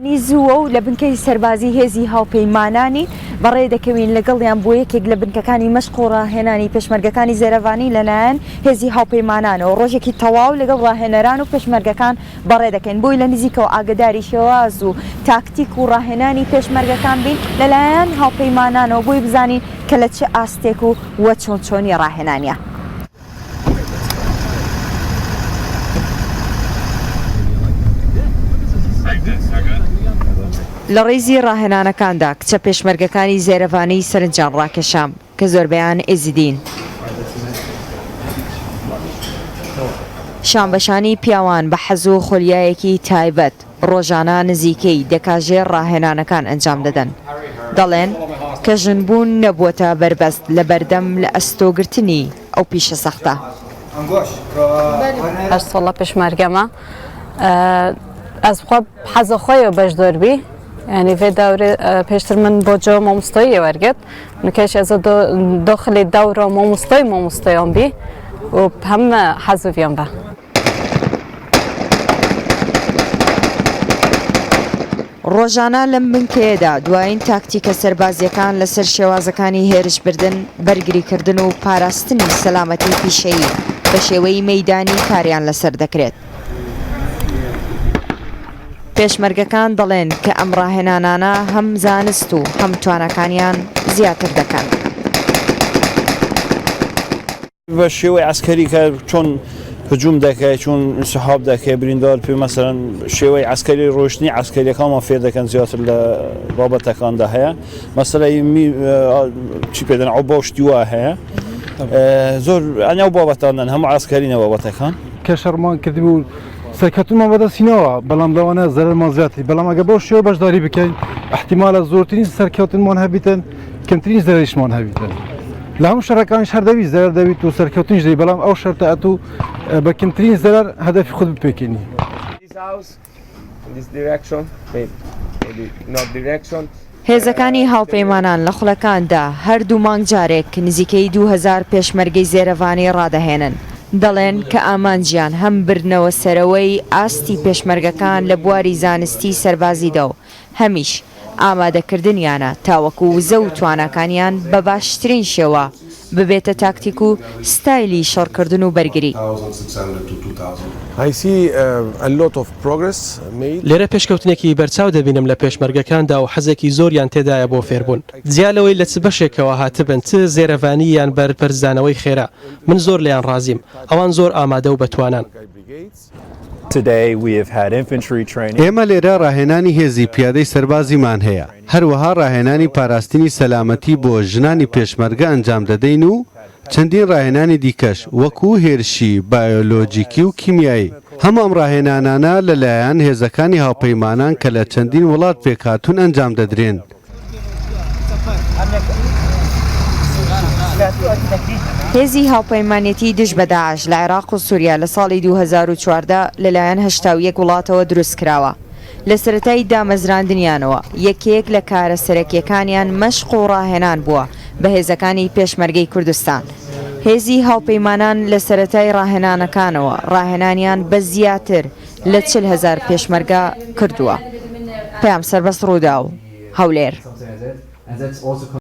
بەیانی زووە و لە بنکەی سەربازی هێزی هاوپەیمانانی بەڕێ دەکەوین لەگەڵیان بۆ یەکێک لە بنکەکانی مەشق و ڕاهێنانی پێشمەرگەکانی زێرەڤانی لەلایەن هێزی هاوپەیمانانەوە ڕۆژێکی تەواو لەگەڵ ڕاهێنەران و پێشمەرگەکان بەڕێ دەکەین بۆی لە نزیکەوە ئاگەداری شێواز و تاکتیک و ڕاهێنانی پێشمەرگەکان بین لەلایەن هاوپەیمانانەوە بۆی بزانین کە لە چ ئاستێک و وە چۆن چۆنی ڕاهێنانیە. لە ڕیزی ڕاهێنانەکاندا کچە پێشمەرگەکانی زێرەڤانی سەرنجیان ڕاکێشام کە زۆربەیان ئێزیدین. شانبەشانی پیاوان بە حەز و خولیایەکی تایبەت ڕۆژانە نزیکەی دە کاژێر ڕاهێنانەکان ئەنجام دەدەن. دەڵێن کە ژنبوون نەبووەتە بەربەست لە بەردەم لە ئەستۆگرتنی ئەو پیشە سەختە. هەشت ساڵە پێشمەرگەمە ئەز بخوا حەزە خۆیە بەشدار بی یعنی vê دەورێ پێشتر من بۆ جۆ مامۆستایی وەرگرت نکەش ئەزە داخلی دەورە مامۆستای مامۆستایان بی و هەم حەزویان بە. ڕۆژانە لەم بنکەیەدا دوایین تاکتیکە سەربازییەکان لەسەر شێوازەکانی هێرشبردن، بەرگریکردن و پاراستنی سەلامەتی پیشەیی بە شێوەی مەیدانی کاریان لەسەر دەکرێت. پێشمەرگەکان دەڵێن کە ئەم ڕاهێنانانە هەم زانست و هەم تواناکانیان زیاتر دەکەن. بە شێوەی عەسکەری کە چۆن هجوم دەکەی چۆن انسحاب دەکەی بریندار پێ مەسەرەن شێوەی عەسکەری ڕۆشتنی عەسکەریەکانمان فێر دەکەن زیاتر لە بابەتەکاندا هەیە مەسەلەی چی پێ دەن عوبە و شتی وا هەیە زۆر ئەنی ئەو بابەتانن هەموو عەسکەرینە بابەتەکان. کە شەڕمان کردبوو سەرکەوتنمان بەدەستینەوە بەڵام لەوانە زەرەرمان زیاتری بەڵام ئەگە بەو شێوە بەشداری بکەین احتیمالە زۆرترین سەرکەوتنمان هەبیتن کەمترین زەرەریشمان هەبیتن لە هەموو شەڕەکانیش هەر دەبی زەرەر دەبیت و سەرکەوتنیش دەبی بەڵام ئەو شەرتە ئەتوو بە کەمترین زەرەر هەدەفی خۆت بپێکێنی. هێزەکانی هاوپەیمانان لە خولەکاندا هەر دوو مانگ جارێک نزیکەی 2000 پێشمەرگەی زێرەڤانی ڕادەهێنن، دەڵێن کە ئامانجیان هەم بردنەوە سەرەوەی ئاستی پێشمەرگەکان لە بواری زانستی سەربازیدا و هەمیش ئامادەکردنیانە تاوەکو وزە و تواناکانیان بە باشترین شێوە ببێتە تاکتیک و ستایلی شەڕکردن و بەرگری. لێرە پێشکەوتنێکی بەرچاو دەبینم لە پێشمەرگەکاندا و حەزێکی زۆریان تێدایە بۆ فێربوون. جیا لەوەی لە چ بەشێکەوە هاتبن، چ زێرەڤانی یان بەرپەرچدانەوەی خێرا، من زۆر لێیان ڕازیم. ئەوان زۆر ئامادە و بەتوانان. ئێمە لێرە ڕاهێنانی هێزی پیادەی سەربازیمان هەیە، هەروەها ڕاهێنانی پاراستنی سەلامەتی بۆ ژنانی پێشمەرگە ئەنجام دەدەین و چەندین ڕاهێنانی دیکەش وەکو هێرشی بایۆلۆجیکی و کیمیایی. هەموو ئەم ڕاهێنانانە لەلایەن هێزەکانی هاوپەیمانان کە لە چەندین وڵات پێکهاتوون ئەنجام دەدرێن. هێزی هاوپەیمانێتی دژ بە داعش لە عێراق و سوریا لە ساڵی 2014 لەلایەن 81 وڵاتەوە دروستکراوە. لە سەرەتای دامەزراندنیانەوە یەکێک لە کارە سەرەکییەکانیان مەشق و ڕاهێنان بووە بە هێزەکانی پێشمەرگەی کوردستان. هێزی هاوپەیمانان لە سەرەتای ڕاهێنانەکانەوە ڕاهێنانیان بە زیاتر لە 40 هەزار پێشمەرگە کردووە. پەیام سەربەست ڕووداو، هەولێر.